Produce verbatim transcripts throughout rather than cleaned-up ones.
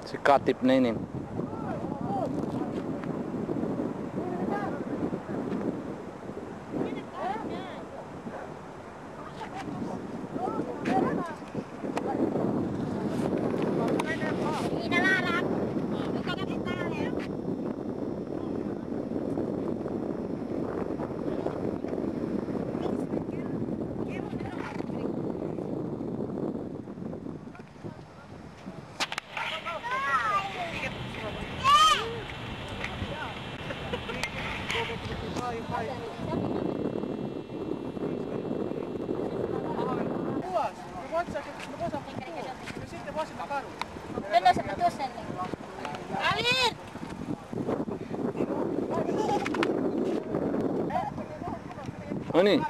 Si Katip ne inin. Uni.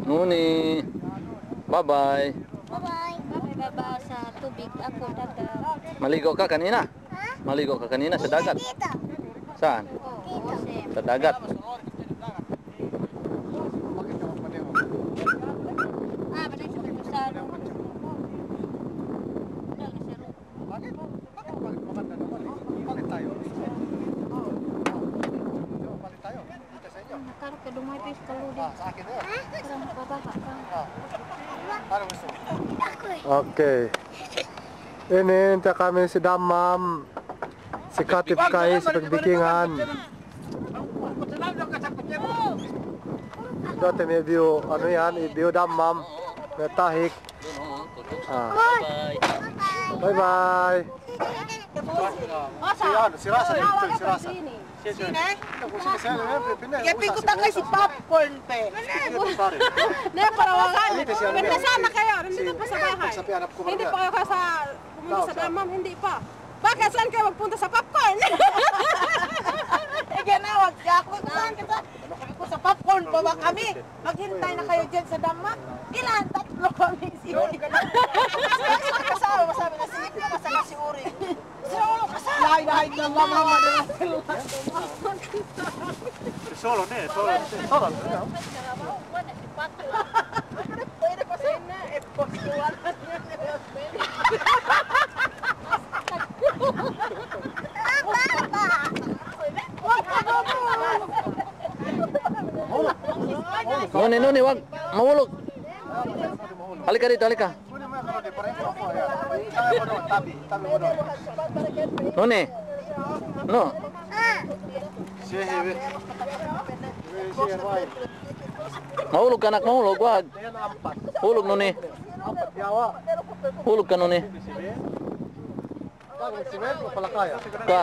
Uni. Bye-bye. Bye-bye. Bye-bye, baba, sa tubig aku dagat. Maligo' ka kanina? Ha? Maligo' ka kanina sa dagat? Dito. Saan? Dito. Sa dagat. Ah, balik sa Pagkusahan. Balik sa Pagkusahan. Bakit? Bakit? Bakit maganda naman eh? Palit tayo. Palit tayo. Dito sa inyo. Nakarap ka, dumay pa yung kaludi. Ah, sa akin na yun. Parang mababa ka. Ah. Ano gusto mo? Okay. Inin, tiya' kami si Dammam, si Katip Kais, pagbikingan. Dati may view, ano yan, view Dammam. Tahik. Ah. Bye-bye. Si, ano, si Rasa, si Rasa. Sine? Iye, pikuta kayo si popcorn pe. Ne, para wagan. Pinta sana kayo, nandito pa sa bahay. Hindi pa kayo sa, pumunta sa Dammam, hindi pa. Bakit, saan kayo magpunta sa popcorn? Eh, ginawag niya ako. Saan kita? Sabi ko, sa popcorn pa ba kami? Maghintay na kayo diyan sa Dammam. Ilan? Tatlo kami. Sige. Kasama, sabi na, sige, kasama si Uri. Sir, ulo ka sa. La ilaha illallah Muhammadur Rasulullah. Solo, ne, solo. Solo, ne. Nuni, nuni, wag mahulug. Halika dito, halika. Nuni. No. Mahulug ka, anak, mahulug, wag. Hulug, nuni. Hulug ka, nuni. Ka.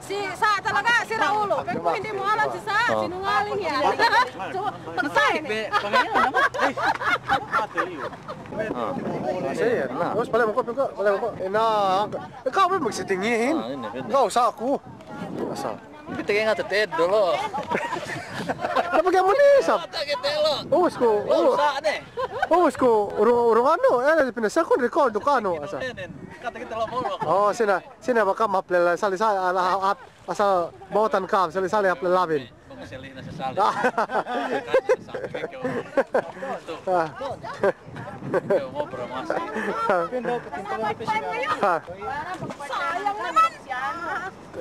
Si Sa talaga, sira ulo. Pero kung hindi mo alam si Sa, sinungaling yan. Patay. Ah. Sige, na. Tapos pala mo ko, pala mo ko. Eh, na, ikaw ba magsitingihin? Ah, hindi, hindi. Ikaw, sa ako. Asa? Hindi, tigay nga, teteed dulu. Napagyan mo ni, sab? Tigay telo. Ubus ko, ubus. Sa, ne? Ubus ko, urung, urung ano, eh, pinasa ko, record, kano, asa? Oh, sina, sina baka maplel, sali, sali, ala, at, asal bawatan kam, sali, sali, aplel labin. Ah.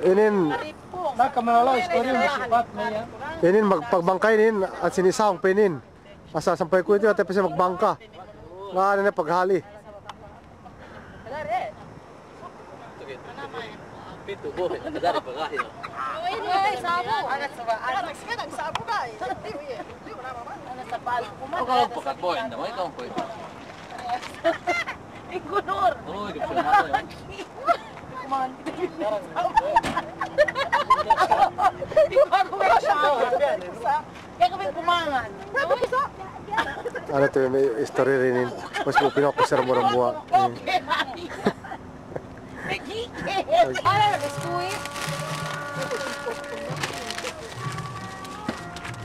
Inin, inin magpagbangka inin, at sinisaung pa inin. Asa sampay ku itu, ate pese magbangka. Nga ne paghali. Pitu, boy. Kadari pagahil. Oy, sabu. Anak sa ba-, anak sa ba-, sabu ka, eh. Anak sa balik ko man. Anak sa balik ko man. Ikunor. Oy, di ko na. Man. Di ko na. Kaya kami kumangan. Ano to, may istorya rin yun. Mas mo pinokusar mo ng buwa. Okay. Ano na, biskuit?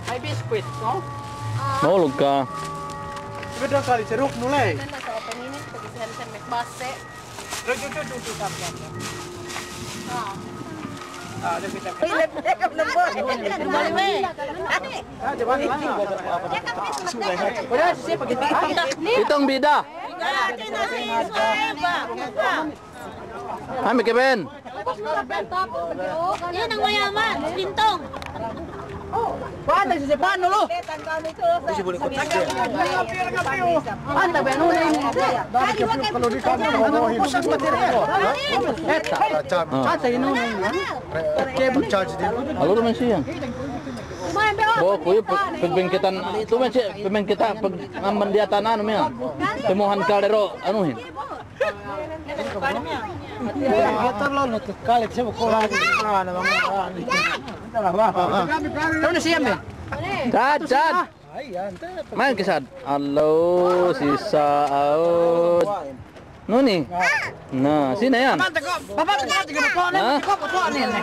May biskuit, no? Mahulug ka. Sabi daw sa lisirok mo, lay. Ano na, sa paninin, pag-isahan sa may base. Itong bida. Ay, may keben. Yan ang mayaman, Pintong. Kuwan, nagsisipan, ulo. Anta ba, ano na yun? Anta, ano na yun? Alo naman siya. Bo, kuya, pag-, pagbengketan, tumen siya, pagbengketan, pag-, amban diyatan, ano, miyan? Timuhan kaldero, anuhin. Chad, Chad. Main ke Chad. Allo, si Saud. Nuni? Na, sine yan? Ha?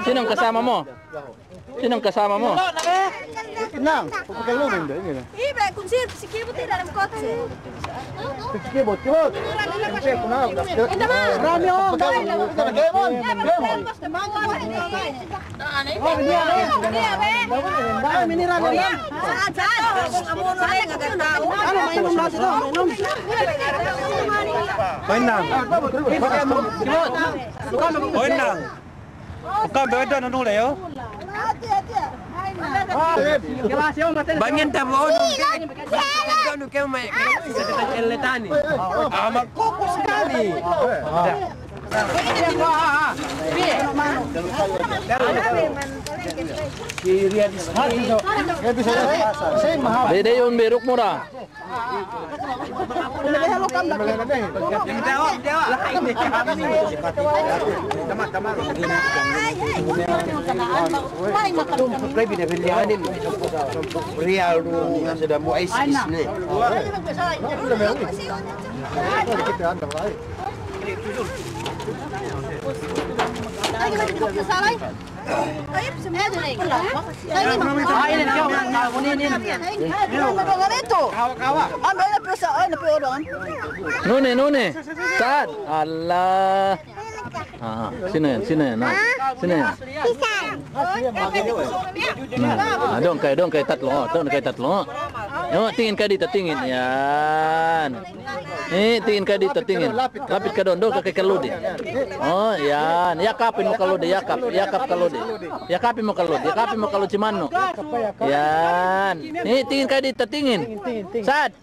Sinong kasama mo? Sinong kasama mo? Nang, papakalungin da, ini na. Ibe, kung si, si Kibot ini dalam kotse. Si Kibot, Kibot. Rami, oh, Kemon, Kemon. Ano, mainom na sila, mainom. Mainom. Mainom. Uka, bewedo nunule yo. Bangin tabu onu, onu keme, sa kata keletani. Ama kukus kali. Bede yun, beruk mura. Nune, nune. Sa'ad. Allah. Ah, sine yan, sine yan, ah. Sine yan. Na, ah, doon kayo, doon kayo tatlo, oh, doon kayo tatlo, oh. Oh, tingin kayo dito, tingin. Yan. Eh, tingin kayo dito, tingin. Lapit ka doon, doon ka kay Kaludi. Oh, yan. Yakapin mo Kaludi, yakap, yakap Kaludi. Yakapin mo Kaludi, yakapin mo Kaludi si Manno. Yan. Eh, tingin kayo dito, tingin. Sa'ad.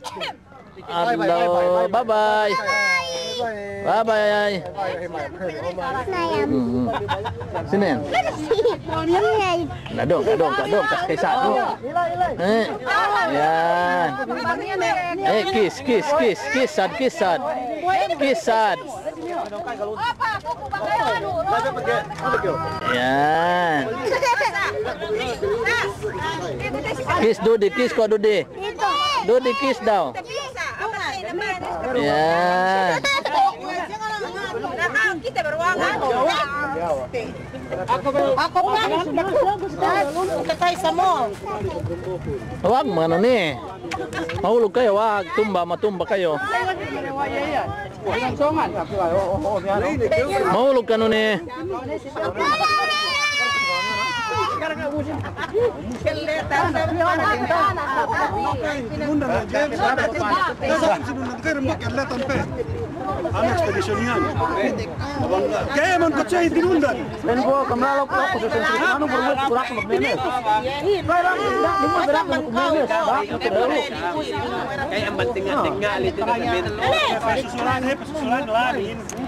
Hello, bye-bye. Bye-bye. Mm, mm. Sine yan? Na, doon ka, doon ka, doon ka, kay Sa'ad, doon. Eh, yan. Eh, kiss, kiss, kiss, kiss Sa'ad, kiss Sa'ad. Kiss Sa'ad. Yan. Kiss Dudi, kiss ko' Dudi. Dudi, kiss daw. Yan. Ako pa, katay sa mo. Wag, manu ne. Mahulug kayo, wag. Tumba, matumba kayo. Mahulug kanu ne.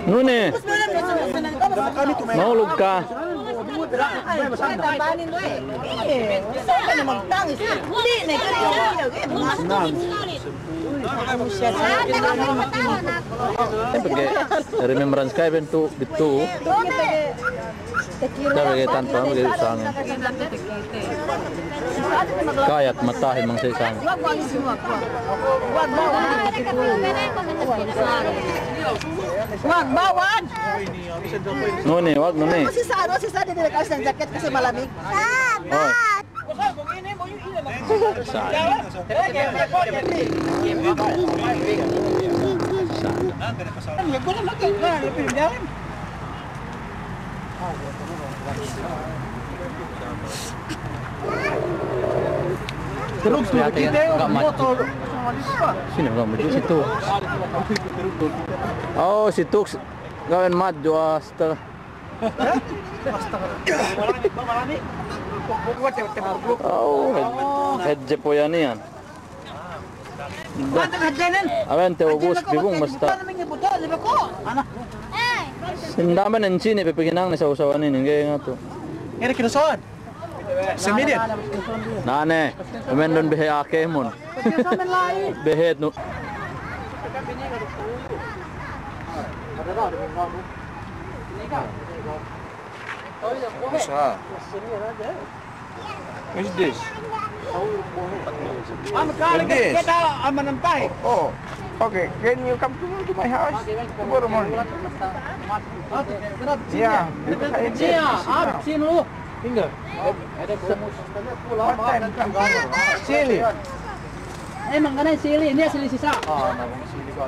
Nune. Mahulug ka. Pegge' remembrance kay bentu' bitu. Da'a pegge' tantu, pegge' sangem. Kayat matahin mang sangem. Wag, wag. Nune, wag, nune. Si Sa'ad, si Sa'ad, dede kasih jaket kasi malamig. Oh. Terus tuh, kita motor. Sine, enggak maju situ. Oh, situ. Gawen maju, astaga. Oh, head-, headje po yan iyan. Awen te ubus bibung masta. Sindamen en sini pe pegge' hinang ne saw-sawan inin, ga'i ngatu. Semidit. Na ne, umen dun behe' ake mun. Behe' nu. Usaha. What is this? What is this? Oh, oh. Okay. Can you come to, to my house tomorrow morning? Yeah. Because I need this now. Finger. What time come? Sili. Eh, mangga ne sili, niya' sili sisa. Ah, na bang sili ko.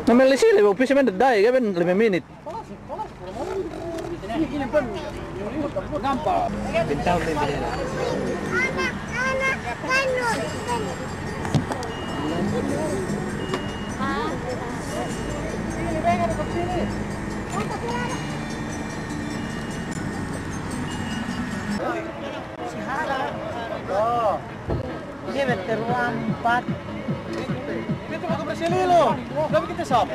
Na meli sili, bang pisi men dadai, ga'i ben lime minit. Sihara. Iye, bete ruwa, ampat. Aku berhasil lo. Berapa kita, Sob?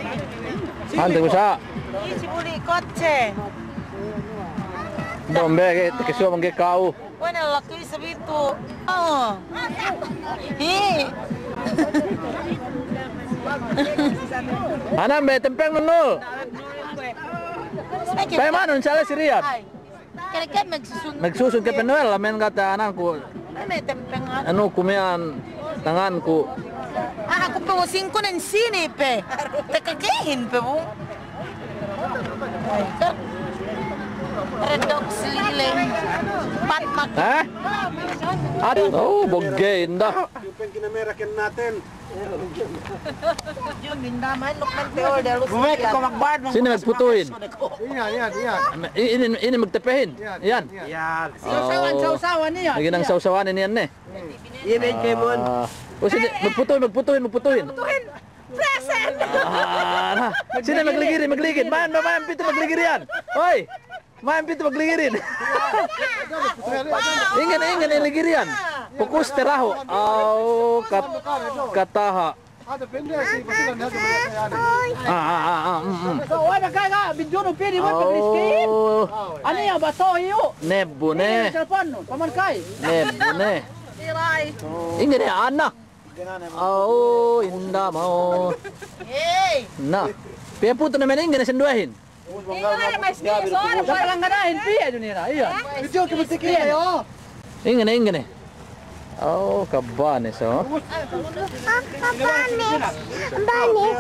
Ante usa. Ih, si buli kotse. Dombe, ke, ke suwa mangge kau. Wena laki sabitu. Oh. Hi. Anan be tempeng nunul. Pe manun sala si Riyad. Kere-kere magsusun. Magsusun ke penuel, lamen kata ananku. Anu ku miya'an tanganku. Ah, aku pe musingku nen sini pe. Tekakehin pe, bu. Redok selileng. Pat mak. Hah? Aduh, oh, bogge inda. Sine magputuhin. Iyan, iyan, iyan. Ine, ine magtepehin. Iyan. Iyan. Sawsawan, sawsawan iyan. Lagi nang sawsawan iniyan ne. Iye, Ben Kemon. Ah. Oh, sine magputuhin, magputuhin, magputuhin. Putuhin. Presen. Ah, na. Sine magligiri, magligiri. Mayan, mayan pitu magligiri iyan. Hoy. Mayan pitu magligirin. Ingen, ingen, ingen ligiriyan. Pukus terahu. Au, kat-, kataha. Ah, ah, ah, ah, mm, mm. Au. Nebbu ne. Nebbu ne. Ingen ne, ana. Au, inda mau. Na. Piye putu ne men ingen ne sinduwehin. Ingen ne, ingen ne. Oh, kabanes, oh.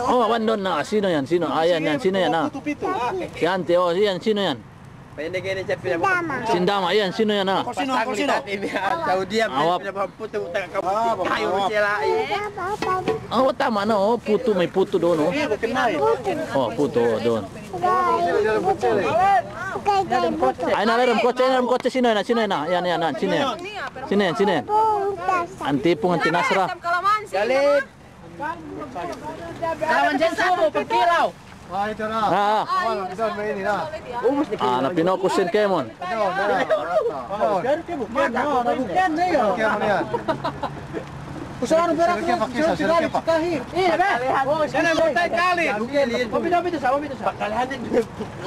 Oh, abandon na, sino iyan, sino? Ah, iyan, iyan, sino iyan, ah? Si Ante, oh, iyan, sino iyan? Sindama. Sindama, iyan, sino iyan, ah? Awap. Awa, tama na, oh, putu, may putu doon, oh. Oh, putu, oh, doon. Ay, na, lelem kotse, lelem kotse, sino iyan, sino iyan, iyan, iyan, sino iyan? Sino iyan, sino iyan? Antipung, Anti Nasra. Kalamansi subu, pagkilaw. Ah, ito na. Ah, ah. Awan, doon, may ini na. Ah, na pinokus sin kemon. Doon, doon. Doon. Kemon iyan. Usaha pera ko, sino pigari, sikahin. Iye, be. Oh, sino iyan, butay kali. Mabida, mabida sa, mabida sa. Pakalihanin.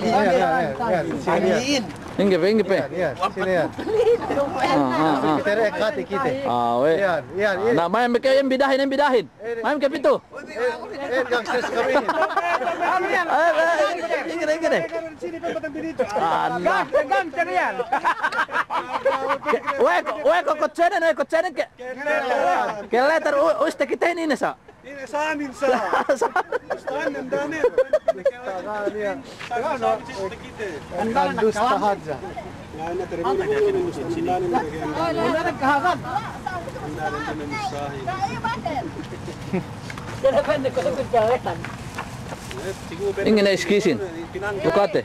Iyan, iyan, iyan. Sino iyan? Ingge pe, ingge pe. Iyan, iyan. Sino iyan? Ah, ah, ah. Tere kati kite. Ah, we. Iyan, iyan, iyan. Na, mayan be ke, iyan bidahin, iyan bidahin. Mayan ke pitu. Eh, eh, gangsters kami. Ay, ay, ay, ingge ne, ingge ne. Anda. Gangster, gangster iyan. Ke, we ko, we ko, kotsenen, we kotsenen ke. Ke letter, u-, uste kite ini, ine sa. Ine sa amin sa. Sa. Ustahan, nandanin. Ustahan, iyan. Ustahan, ustahan, ustahan. Dusta hadja. Ingge ne iskisin. Bukate.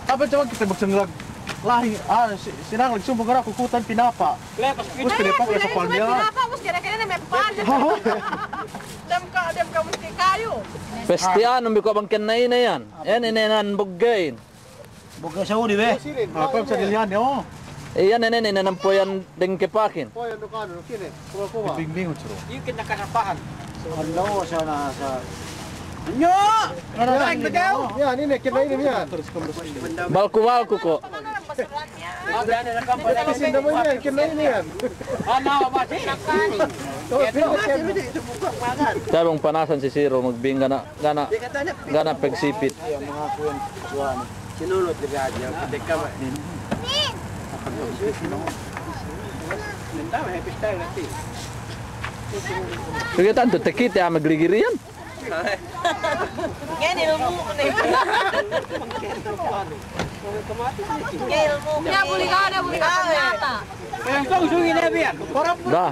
Apa coba kite magsanlag lahi, ah, si-, sinanglag sumbung aku kutan pinapa. Lepas pinapa, lepas pinapa, lepas kira-kira ne mepan. Dem ka, dem ka musti kayu. Peste anu bi ko' bang kenna ine iyan. Ine, ine nan boggein. Bogge Saudi be. Apa bisa dilihat ya, oh. Iyan, ine, ine nan poyan dengke pakin. Poyan do kanu, kine. Kuba, kuba. Bingbing ucuro. Iyu kina kanapahan. Ano, sana sa. Nyo! Iyan, iyan, ine, kina ine iyan. Balku-balku ko'. Tabang panasan si Siro magbing ga' na, ga' na, ga' na pagsipit. Sige tantu, takite a'a magligiriyan. Ngen ilmu ne. Ngen ilmu ne. Niya' buli ka'u, niya' buli ka'u nyata. Dah,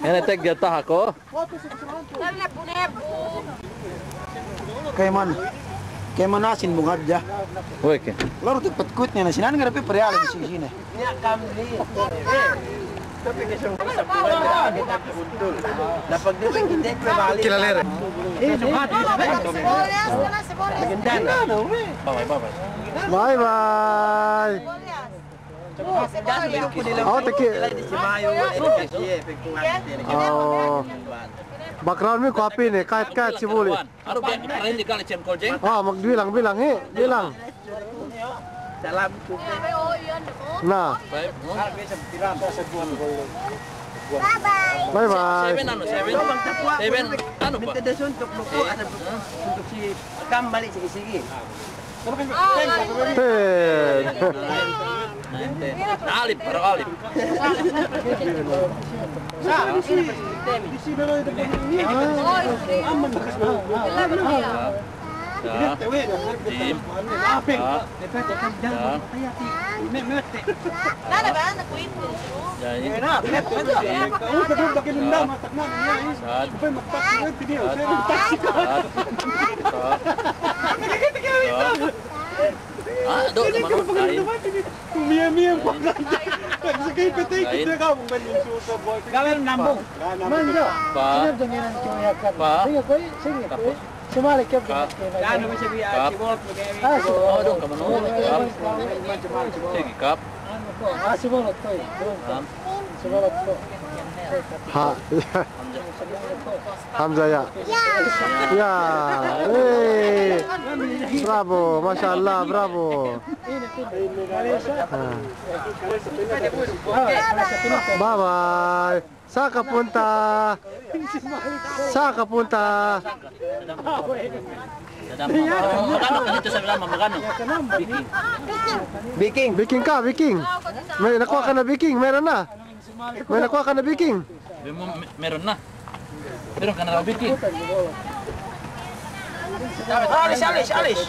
ine tegge taha ko'. Kayman, kayman asin bung hadja. Weke. Laru tepat kuitne na sinan ngarapi pariala di sini. Kila lere. Bye bye. Oh, teki. Oh. Background mi kuwe' pī ne, kayat-kayat si Buli. Oh, magbilang-bilang, he, bilang. Na. Bye-bye. Seven anu, seven? Seven anu, Pak? Minta dia suntuk, Pak. Ada suntuk si kambali sigi-sigi. Ten. Nine, ten. Alif, baru alif. Sa. Jim. Sa. Sa. Nana ba? Nakuwit ko. Jai. Sa. Sa. Sa. Sa. Ah, do, miyam-miyam ko. Gawen nambung. Manja. Pa. Sumali ke. Kap. Oh, dong, kamu nunggu. Kap. Sige, kap. Ah, si Bolot ko. Si Bolot ko. Ha. Hamza, ya. Ya. Eh. Bravo, masya Allah, bravo. Ha. Bye-bye. Saka punta. Saka punta. Biking. Biking ka, biking. May nakuha ka na biking, mayroon na. May nakuha ka na biking. Meron na. Meron ka na raw biking. Alis, alis, alis.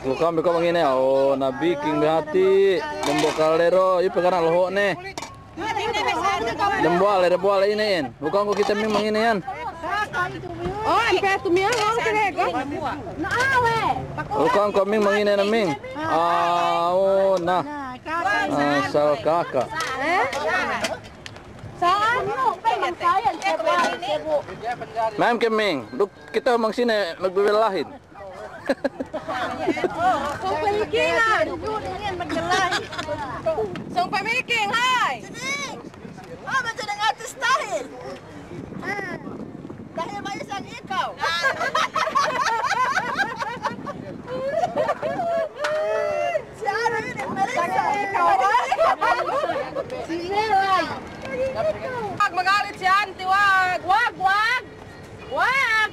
Lukang bi ko' mangine, o, na biking bi hati'. Dembuwa' kaldero, ipe kana' loho'ne. Dembuwa' le, dembuwa' le ine iyan. Lukang ko' kite ming mangine iyan. O, ampe tu miyang, o, kene ko'. Lukang ko' ming mangine na ming. A, o, na. Asal kaka. Sa'an? Ma'am keming, duk kite mangsine magbebelahin. Sōng pamiking, hay. Sōng pamiking, hay. Sini. Ah, macam dengan artis tahil. Tahil manis yang ikau. Si anu ini, Melissa. Si Melissa. Wag, magalit si Auntie, wag. Wag, wag. Wag.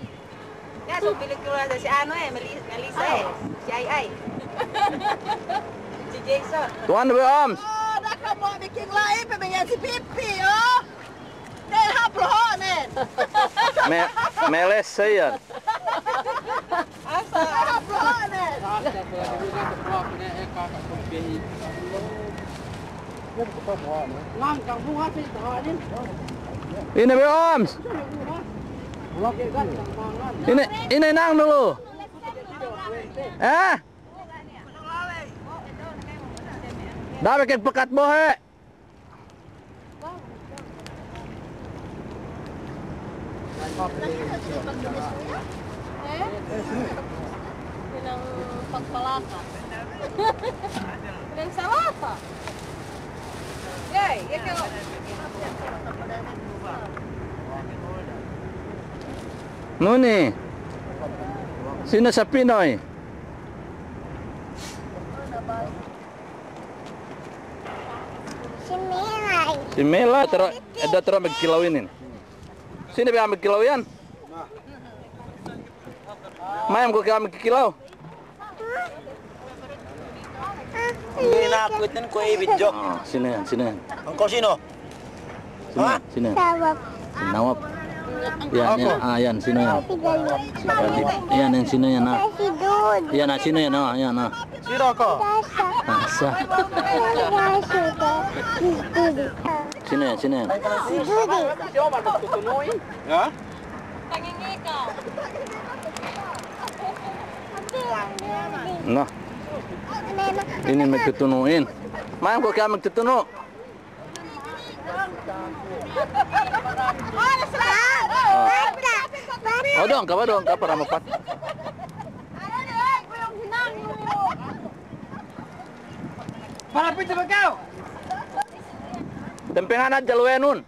Nga, so, pilit ko na si anu, eh, Meli-, Melissa, eh. Si Ai Ai. Si Jason. Tuwan, Be Oms. O, daka mo biking la'i, pemengyan si Pipi, o. Nen, hap loho'nen. Me-, Melissa iyan. Asa. Hap loho'nen. Ine, Be Oms. Ine, ine nang dulu. Eh? Da'a pe ke pekat bohe'. Eh? Pinang pagpalaka. Pinang salaka. Yay, yay, kalo. Nuni. Sino sa Pinoy? Si Melay. Si Melay, tara, edda tara magkilaw inin. Sine bi a'a magkilaw iyan? Mayam ko' ke a'a magkikilaw? Hindi na, kuwitin ko ibidyo. Ah, sine yan, sine yan? Angkol sino? Sino? Ha? Sino? Nawab. Si Nawab. Yan, ako. Yan, ah, yan, sino yan? Si Galip. Yan, yan, sino yan, ah? Si Dud. Yan, ah, sino yan, ah? Yan, ah. Sino ako? Sasa. Sasa. Sino yan, sino yan? Si Dudi. Ha? Na. Inin magtutunu'in. Mayam ko' ke a'a magtutunu'? Ah. O, doon ka ba, doon ka, para mapat. Tempengan hadja luwenun.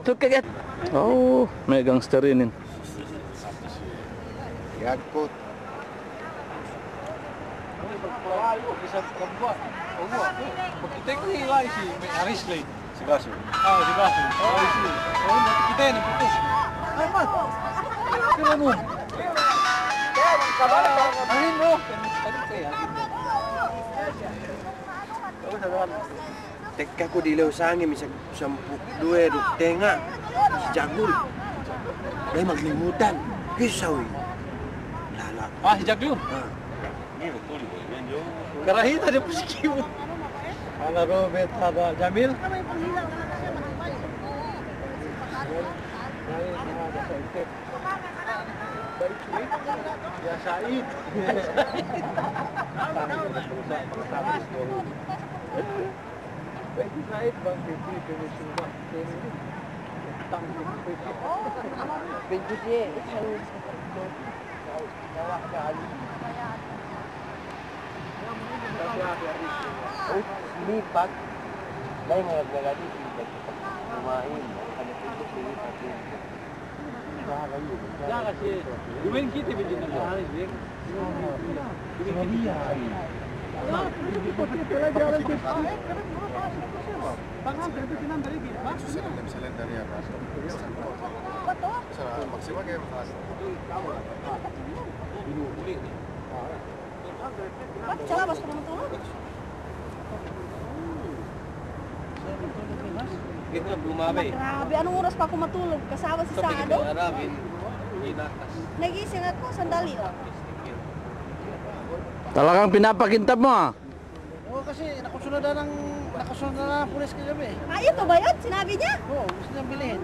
Tukeget. Oh, me' gangster inin. Yakut. Kita ini lah isi Aris lagi. Si Basu. Ah, si Basu. Oh, isi. Oh, kita ini putus. Ayo, Mat. Kira mu. Angin, bro. Tekka ku dilew sangem isab sampū' duwe du tenga', si Jagul. Ga'i maglimutan. Kisawi. Lala. Ah, si Jagul? Ah. Karahita de pusikimu. Ana Robert, ada Jamil. Ya, Said. Ba't sa labas ka matulog? Grabe, anong oras pa ako matulog? Kasama si Sado. Nagising ako, sandali lang. Talagang pinapakintab mo, ah. Oo, kasi nakusunod na ng, nakusunod na ng pulis kagabi. Ah, ito ba yun? Sinabi niya? Oo, gusto niyang bilhin.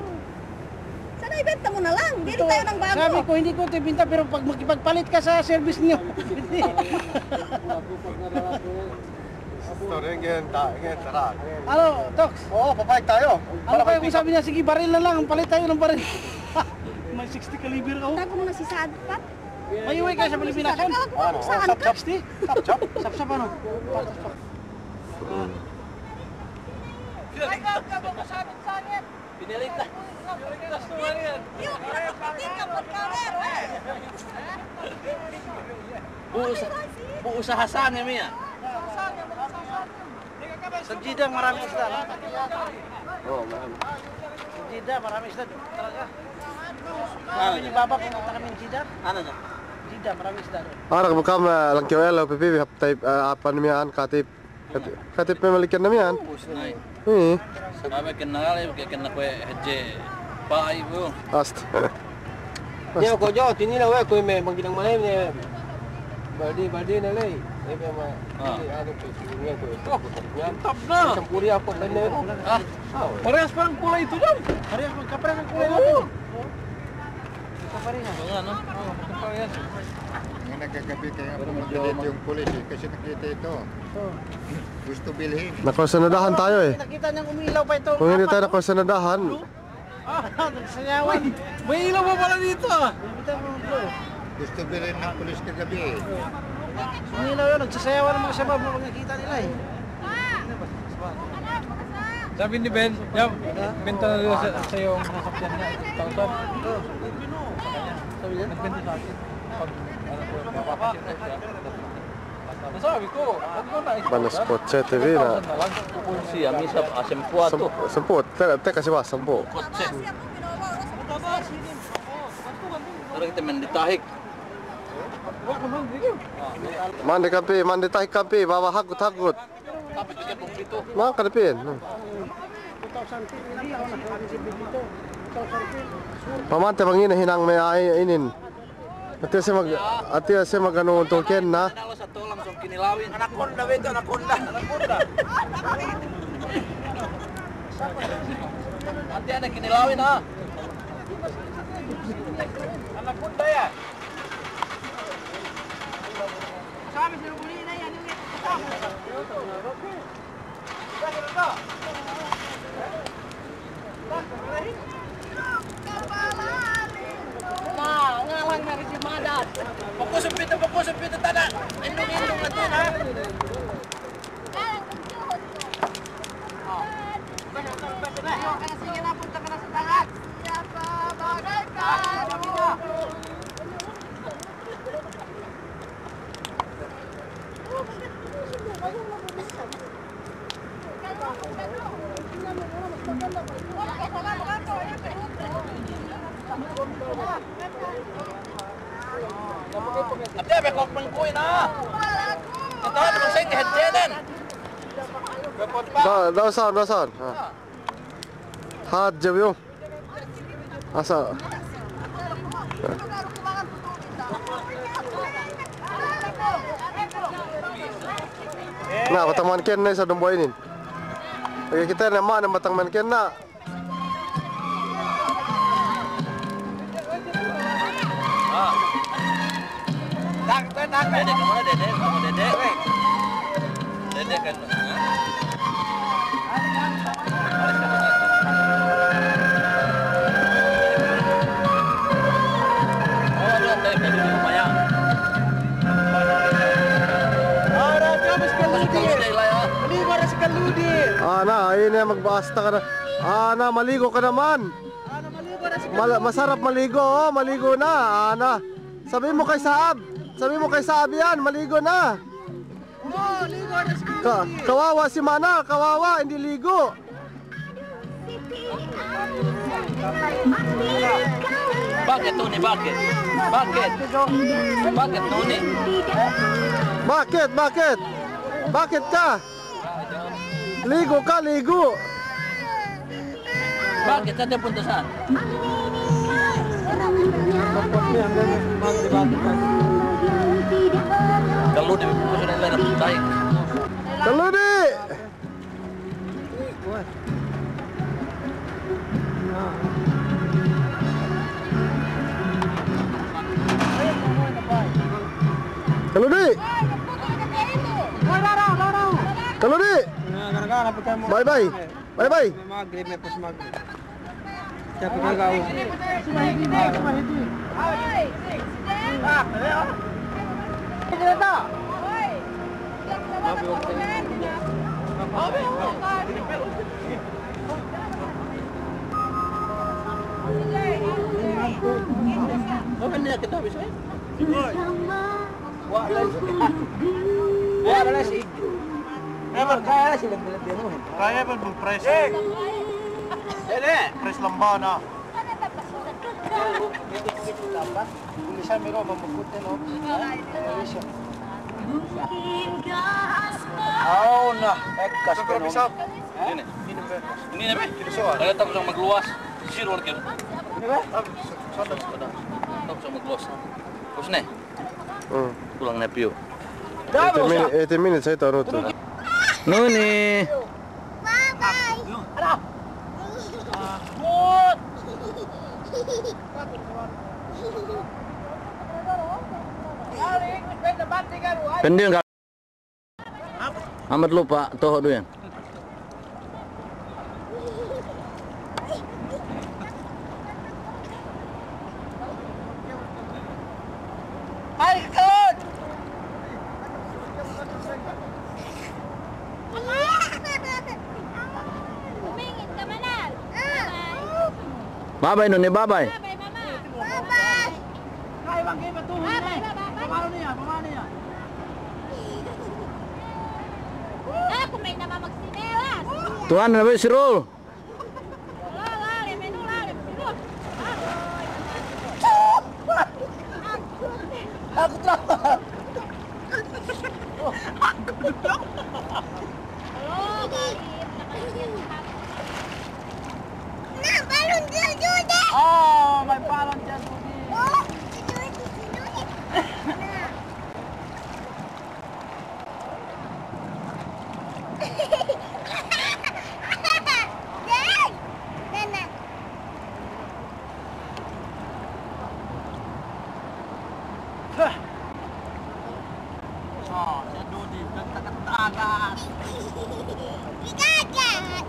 Sana ibenta mo na lang. Bili tayo ng bago. Sabi ko, hindi ko ito ibenta, pero pag makipagpalit ka sa service niyo. Ano, Toks? Oo, papalit tayo. Ano kaya kung sabi niya, "Sige, baril na lang, palit tayo ng baril." May sixty caliber ako. Tago mo na si Sad, Pat. May uwi kayo sa Pilipinas, yun? Ano? Saan ka? Sixty? Chop, chop. Chop, chop, ano? Chop, chop. Pinilit na. Pinilit na. Bu'u sa, bu'u sa Hasan, ya, Mia? Sa Jeddah marami isda, no? Oo, marami. Sa Jeddah marami isda, talaga. Ano niya? Baba, pumunta kami ng Jeddah. Ano niya? Jeddah, marami isda doon. Arak mo kam, ah, lang kiyo elo, pipipi, hap, type, ah, apa niya, an, katip. Katip, katip me' malikan na miya'an. Ay. Ii. Sabi kenna kale, kenna kuwe' hadje pa'ay bu. Ast. Niya' ko' jo, tinilew we' kuwe' me' bang ginang malem ne. Baldi, baldi ne ley. Ebe ma. Ah. Ini anu ko', ini ko'. Oh, mantap na. Sampuri ako kenne. Ah. Parehas parang kulay itu, Dam. Parehas, magkaparehas ang kulay natin. Oo. Magkaparehas. Oo nga, no? Oo, magkaparehas. Ngayon nagkagabi kaya pumunta dito yung pulis, eh, kasi nakita ito. Oo. Gusto bilhin. Nakasanadahan tayo, eh. Nakita niyang umilaw pa ito. Kung hindi tayo nakasanadahan. Ah, nagsayawan. Uy, may ilaw pa pala dito, ah. Nakita mo, bro. Gusto bilhin ng pulis kagabi, eh. Umilaw yun, nagsasayawan ang mga shabab na pag nakita nila, eh. Sabi ni Ben, Jam, benta na daw sa, sa'yo ang sasakyan niya, eighty thousand. Sabi niya? Nagbenta sa akin. Pag, ano, pagpapakasyon ko siya. Nasabi ko, wag mo na. Banas kotse, T V na. Siya, misa, ah, sampū' ato. Sampū', sampū', te-, teka, si Bas, sampū'. Kotse. Tara kite mandi tahik. Mandi kam pī, mandi tahik kam pī, baba hagut-hagut. Maka dipin. Pamante bang ine hinang me' a'a inin. Ati siye mag-, ati siye maganu untuk kenna. Anaconda be itu, anaconda. Anaconda. Ati ane kinilawin, ha. Anaconda ya. Ma, ngalang na rin si Madat. Fokus ang pito, fokus ang pito, tada. Indung-indung na to, ha? Ate, be kok mengkuin, ah. Kata, magsengge hadjenen. Da, da usahan, da usahan. Ha. Hadje, biyo. Asa. Na, batang manken ne sa dumbo inin. Oke, kite ne ma ne batang manken na. Ah, na, ine magbasta ka na. Ah, na, maligo ka naman. Mal-, masarap maligo, oh, maligo na. Ah, na. Sabi mo kay Saab. Sabi mo kay Saab yan, maligo na. Ka-, kawawa si Mana, kawawa, hindi ligo. Bakit, Tony? Bakit? Bakit? Bakit, Tony? Bakit? Bakit? Bakit ka? Ligo ka, ligo. Bakit? Saan tayo punta, saan? Kaludi, puso na nila, tayo. Kaludi! Kaludi! Kaludi! Bye-bye. Bye-bye. Magrib, may pas magrib. Siya pa gagawin. Kaya ba bu-, press? Press lamba na. Aw na, ekkas ka, no? Ini. Ini na, be. Kaya tapos ang magluwas. Zero lagi. Ini, be. Tapos ang magluwas. Tapos na. Hmm. Kulang ne piyu. Eighty minutes, eighty minutes, ay, tarutu. Nuni. Bye-bye. Pending ka. Amat lupa, toho du iyan. Ay, kalud! Bye-bye, Nuni, bye-bye. Bye-bye, Mama. Bye-bye. Bye-bye, bye-bye. Pamano niya, pamano niya. Aku may namamagsinilas. Tuwan na ba si Rol? Lalim, inu lalim, inu. Aku trauma. Oh, may balon diyan, Budi. Oh, may balon diyan, Budi. Oh, si Budi, si Budi. Hah. Oh, si Dudi, kanta-kantagan. Kanta-kantagan.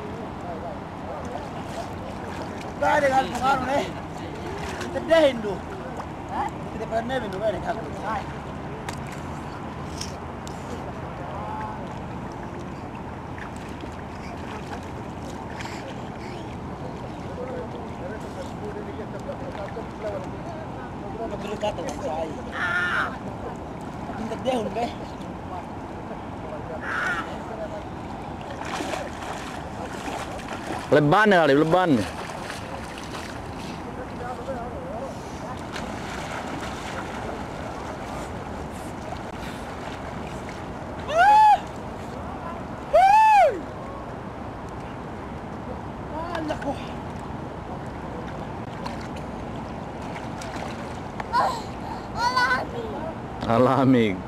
Gaya dengan pengaruh, eh. Tedehin du. Hah? Tidak pernah minum, eh, dengan Lebban ne, lebban ne. Alamig.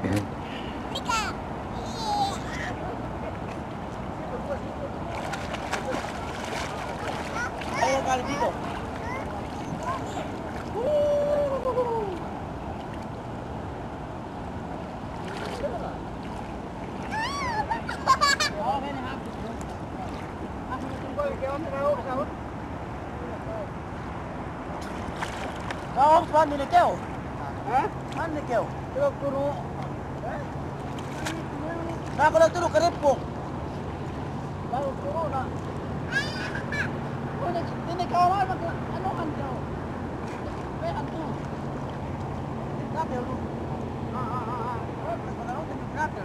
Na'ok, man ni kew? Ha? Man ni kew? Turu'. Na, kulang turu' karipuk. Lalu turu' na. Oh, ini, ini kawan mag-, ano, kan, kawan. May antu. Grabe, ano? Ah, ah, ah, ah. Grabe, ano, grabe.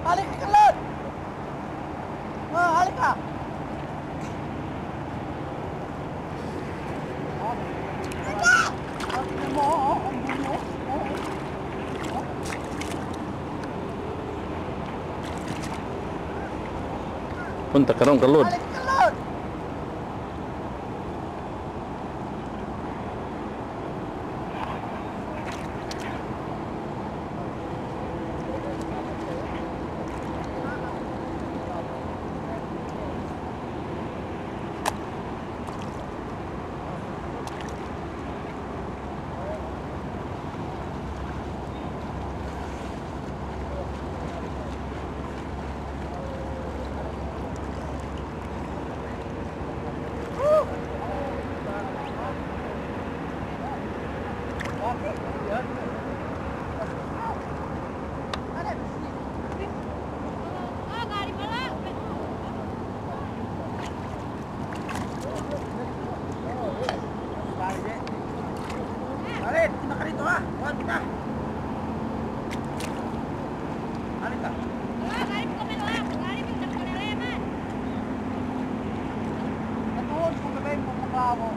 Balik ka, Lod! Oh, balik ka! Punta ka dun, ka Lod. Alin, kita ka dito, ha? Kuwan kita. Alin ka? Ito, kung gabay mo, pagkamo.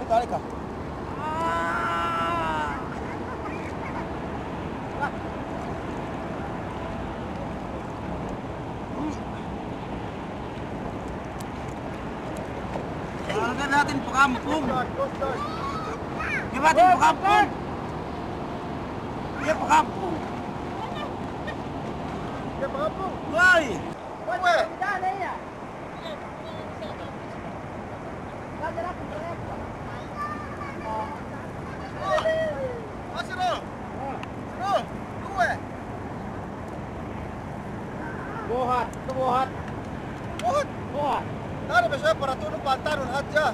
Halika, halika. Harga natin pakampung. Di ba atin pakampung? Di pakampung. Di pakampung. Woi. Woi. Buhat, itu buhat. Buhat? Buhat. Tara, biasa para tu'u pantanun hadja.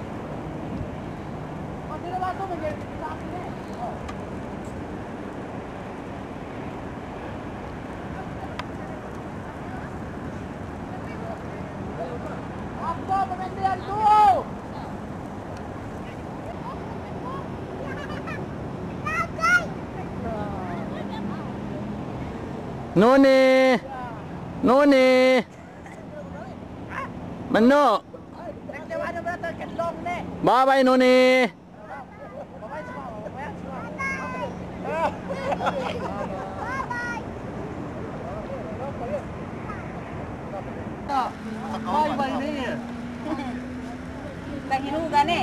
Nuni! Nuni! Manu'! Bye-bye, Nuni! Bye-bye ne. Tahinugan ne.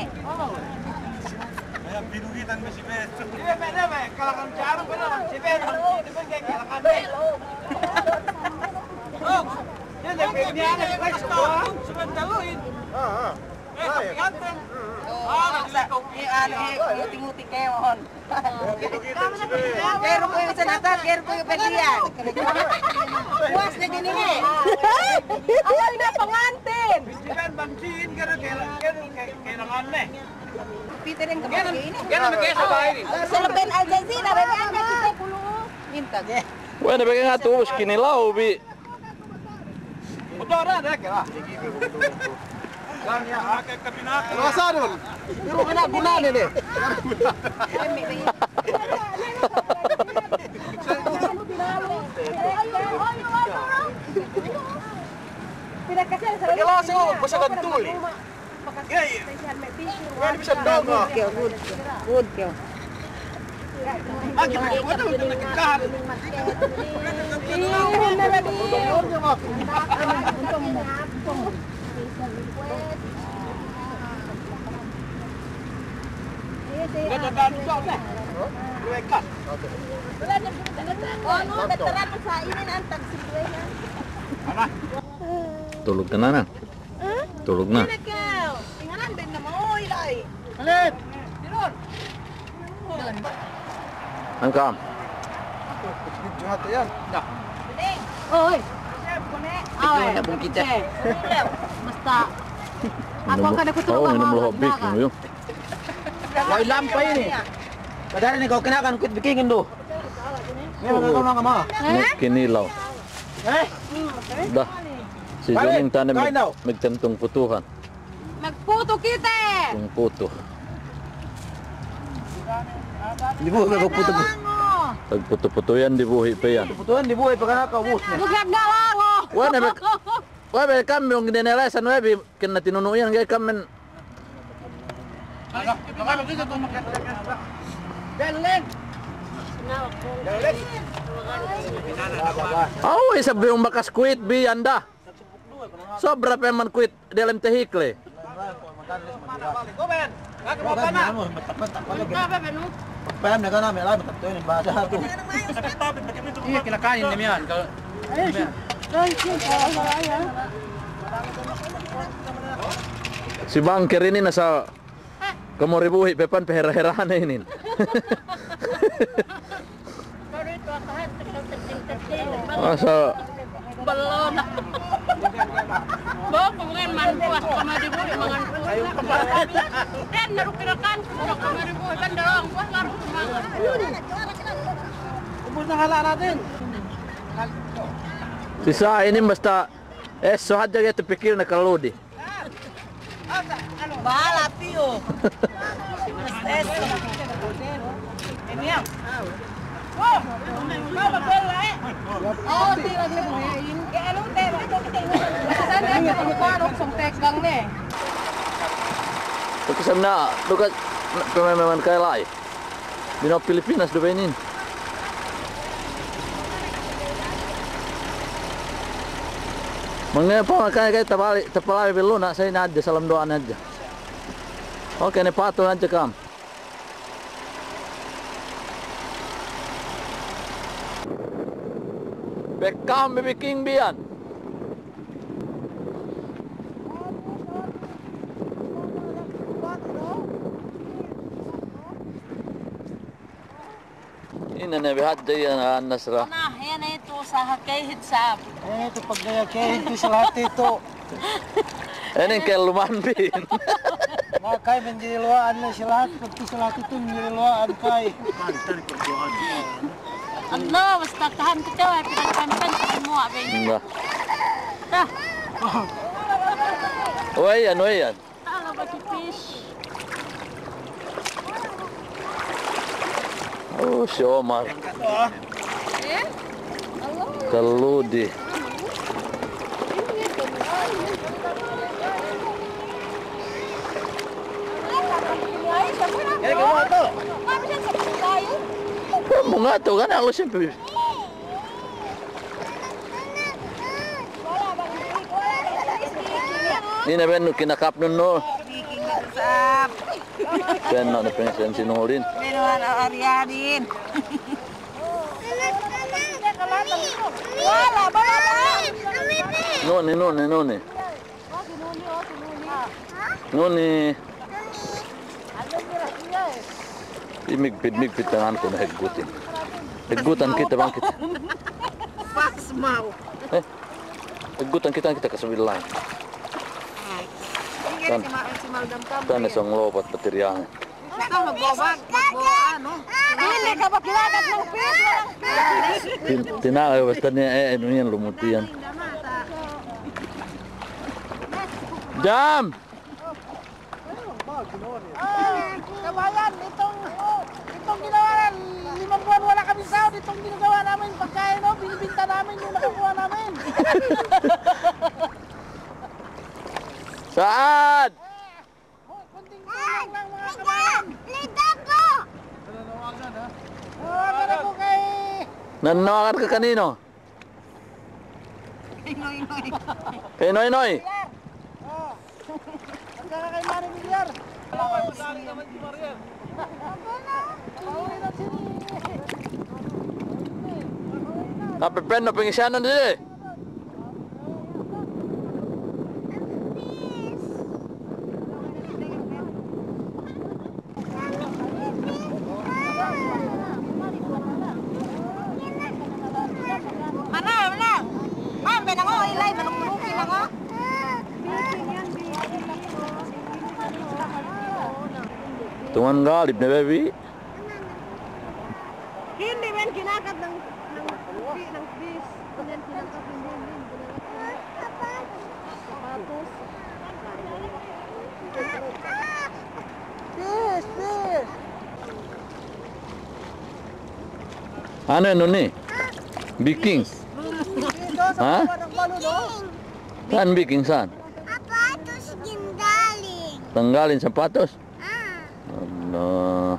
Kaya binugitan me' si Ben. Iye, me' ne, me' kalakan jarum, me' ne, si Ben. Kalakan ne. Oh, ne, ne, ne, ne, ne, ne, si Ben daluhin. Ah, ah. Muti-muti kēmon. Kēru kuwe' sanatat, kēru kuwe' pediyan. Puwas ne gini ne. Awal ne pangantin. Pite den kēmon gini. Selepen Al Jazeera, be, be, be, Weh, ne pegge' ngatu ubus kinilaw bi. Rasadun. Pero guna-guna ne ne. Kilo so, basa gantuli. Good girl, good girl. Good girl. Tulug ka na, na. Tulug na. Angkam. Oy. Basta. Aku akan aku tulug. Oh, inum luhuk biking, yo. Wa'in lampay ini. Kadari ne ka'u kinakan kuwit bikingin du. Ini kinilaw. Eh? Dah. Si Joning tane magtentung putuhan. Magputu kite. Magputu. Dibuhi' magputu. Magputu-putu iyan, dibuhi' pe iyan. Putu-putu iyan, dibuhi' pe kana kaubus ne. Weh, be kami ung dinelesan, weh, bi kena tinunu' iyan, ga'i kami. Aw, isab bi ung bakas kuwit bi iyan da. Sobra pe man kuwit delem tehikle. Iye, kinakanin ne miya'an. Si Bangker inin asal kemuri buhi' pe pan pehera-herane inin. Masa. Belum. Bawa pemain man puas sama dibuhi' mangan puas. Dan naru kirakan, sama dibuhi' kan dalam puas naru mangan. Si Sa' inin basta, eh, so hadja ga'i tu pikilne kaludi. Bahala piyu. Ini ya. Oh, tegang ne. Kasi sana, duka, pemain-pemain kaya la'i. Bino'o Pilipinas du be inin. Mangga'i pe makanya kay tabali', tapalabi bellu na sa inin hadja, salam duwa'an hadja. Oke, ne patu hadja kam. Bekam bibiking biyan. Ine ne bi hadja iyan annas ra. Nah, iye ne itu usaha kehit sab. Eh, itu pagdaya kehit itu si lahat itu. Inin kelluman bin. Makay manjari luwa'an ne si lahat, pagtu si lahat itu manjari luwa'an kay. Ano, basta tahan kite, pinagpantan, tahan mo, abe. Enggak. Tah. Weyan, weyan. Ala, batu fish. Oh, si Omar. Eh? Kaludi. Mangatu kan, halu siyempre. Ine bennu kinakapnun nu. Bennu ne pengsen si Nurin. Bennu ne Aryanin. Nuni, nuni, nuni. Nuni. Imigpit, migpit tanganku na heggutin. Heggutan kite bang kite. Pas mau. Eh? Heggutan kite, kite kasabilan. Tan. Tan isang lopat patiryangan. Basta magbawa, magbawa, ano? Hindi ka ba kinagat ng fish? Tin-, tinakay, basta niya, eh, ano yan, lumutian. Jam! Ah, kabayan, itong, itong ginawa na, limang buwan wala kami sahod, itong ginagawa namin, pagkain, oh, binibinta namin yung nakukuha namin. Saan? Kunting tulong lang, mga kabayan. Lida po! Nanawagan ako kay... Nanawagan ka kanino? Kay Noynoy. Kay Noynoy? Oh. At saka kay Mari Villar. Kape pen no, pengisyanan dili. Mana, mana? Ma'am, benango, ilay, manungkuruki nango. Tungan galib ne, baby. Hindi men kinagat ng, ng, ng fish. Hindi men kinagat, hindi men kinagat. Sapatos. Fish, fish. Ano yan, Nuni? Biking. Ha? Saan biking? Saan? Sapatos, gindaling. Tanggalin sapatos? Ah. Ala.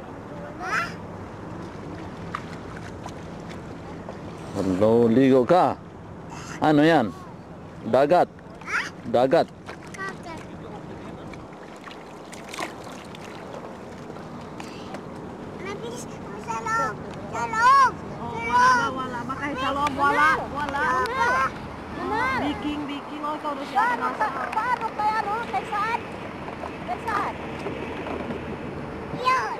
Ala, ligo ka. Ano yan? Dagat. Dagat. Sa loob. Sa loob. Oh, wala, wala. Makahit sa loob, wala, wala. Biking, biking. Oh, ikaw na siya. Paano, paano kaya, no? Kay saan? Kay saan? Yun.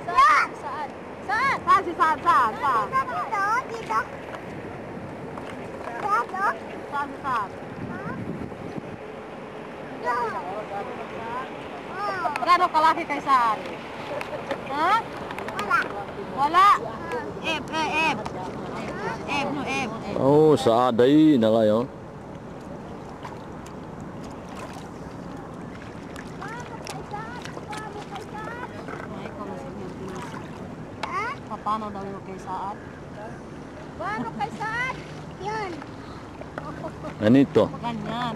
Saan? Saan? Saan? Saan si Saan? Saan? Saan? Dito, dito, dito. Saan, no? Saan si Saan? Ha? Yun. Oh. Pero ano kalaki kay Saan? Ha? Wala. Wala? Eb, eh, eb. Eb, no, eb. Oh, Saan, da'i na layo. Ay, kung nasa Pilipinas. Papano daw yung kay Saan? Paano kay Saan? Yun. Ganito. Ganyan.